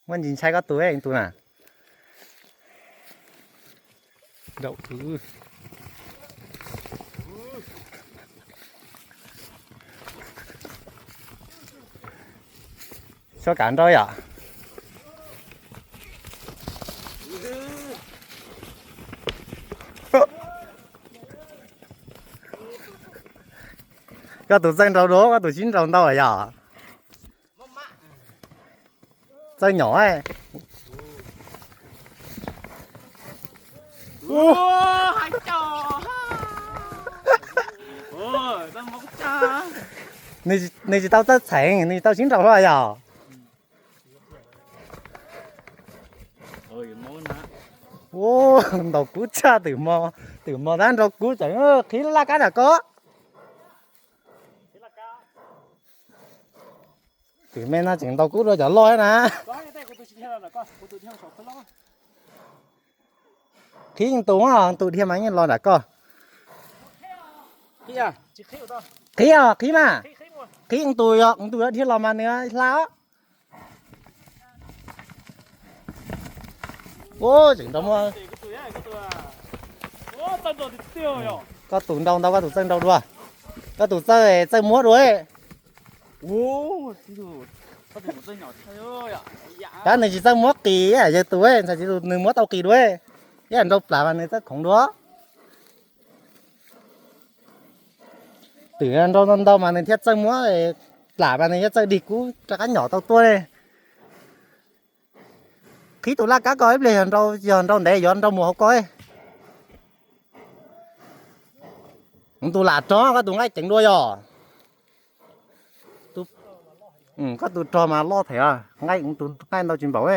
Muab ntsis ntshai koj tus, tus na. Tshuav kav nrau yom. Koj tus txawj nrau dua, koj tus sib nrau ntau yom. Txawj nyom. Nws tsis tau txawj txheev, nws tsis tau sib nrau hlo yom. Ua, ntaus kub tshaj, twm hmo, twm hmo tab nrau kub tseem qhib laj kab nram koj. Twm me no tseem ntaus kub dua cov loj na. Qhib tus, tus dhia mas yeej los nram koj. Qhib os, qhib mas. Qhib tus, tus yuav dhia los mas nws hla os. Ua, tseem nrau muab. Koj tus nrau ntau, koj tus txawj nrau dua. Koj tus txawj, txawj muab dua. Tab nws tsis txawj muab qis, yawg tus ntxhais txiv tus nws muab tau qis dua. Ib yam nrau plam mas nws txawj khoov dua. Twm nrau ntau ntau mas nws thiaj txawj muab, plam mas nws thiaj txawj dig kub rov qab nyom tau tuaj ne. Qhib tus laj kab ko ib pliag, yog nrau, yog nrau ntev yuav nrau mus hauv ko. Tus lam rog, koj tus nqaij ceev dua yog. Koj tus rog mas loj thiab, nqaij, tus nqaij ntau tsis npaum.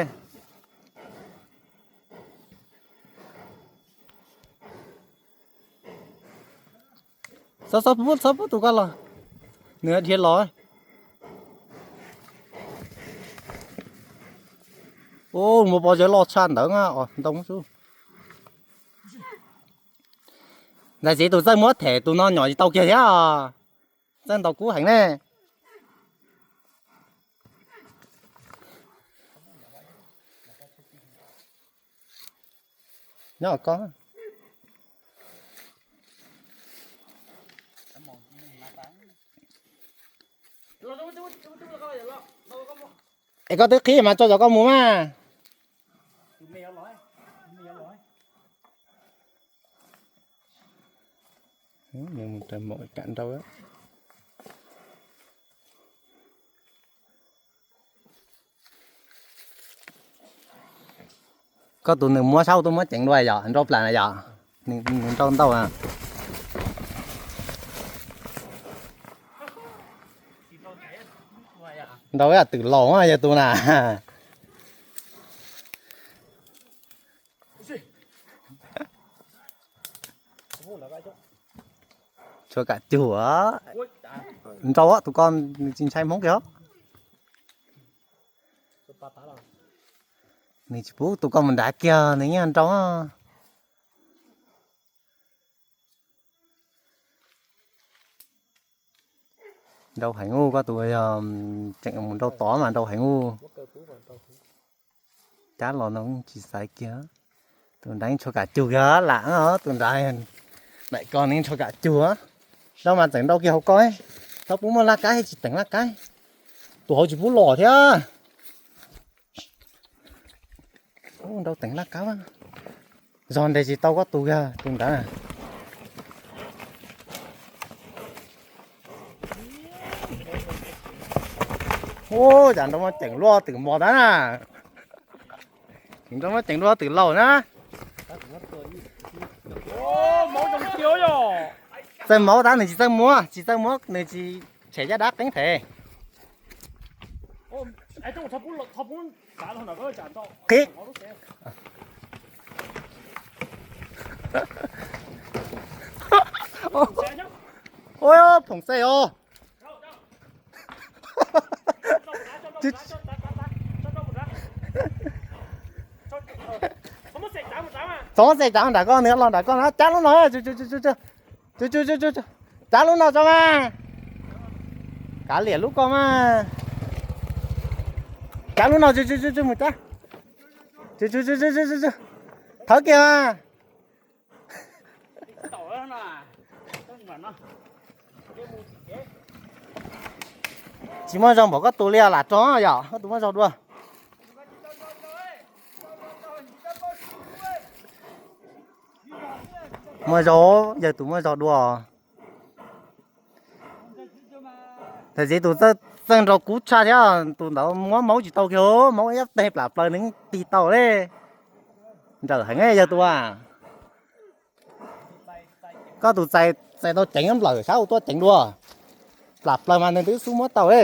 Txhob, txhob pub, txhob pub tus koj los, nws dhia los. Ua, muaj pob zeb loj tshaj ntawd na, os ntoo xwb. Ntxhais txiv tus txawj muab them tus no nyom tsis tau kiag thiab. Txawj ntaus kub heev ne. Nyob ko. Es koj twb qhib mas tso cov koj mus mas. Mus raws mom kam nrau. Koj tus nws muab saub tuaj muab ceev dua yom, nrau plam na yom. Nws nrau ntau na. Nrau ib yam twm laus yog tus na. Tshuav kam cug. Nrau tus ko nws tsis ntshai Hmoob kiag. Nws tsis pub tus ko mus nrad kiag, nws yeej nrau. Nrau heev ub, koj tus yog tseem mus nrau tod mas nrau heev ub. Cab los no tsis xaiv kiag. Tus nrad tshuav kam cug kiag lam, tus nrad, daim ko nws tshuav kam cug. Nrau mas tseem nrau kiag hauv ko, txhob pub muaj laj kab, tsis teem laj kab. Tus hauv tsis pub los thiab. Nrau teem laj kab, zog ntes tsis tau koj tus kiag tus nrad. Ub, cas nrau muab ceem luaj twm mos tab na. Nrau muab ceem luaj twm laus na. Txawj maub tab nws tsis txawj muab, tsis txawj muab nws tsis tshem caj dab qeeb them. Qhib. Ua, phoom xej os. Txhob xej tsav nram koj, nws los nram koj na, cab lub no, tsav lub no tso mas. Kav liam lub ko mas. Cav lub no, mus cav. Thawb kiag mas. Tsis muaj zog npaum koj tus li os, lam rog yom, koj tus muaj zog dua. Muaj zog, yawg tus muaj zog dua. Tam sim tus txawj nrau kub tshaj thiab, tus ntawd muab maub tsis tau kiag, maub ib teg plam plaws nws tig tau li. Nrawm heev yawg tus. Koj tus txais tau ceev nplawm, sab ua tuaj ceev dua. Plam plaws mas nws twb xub muab tau li.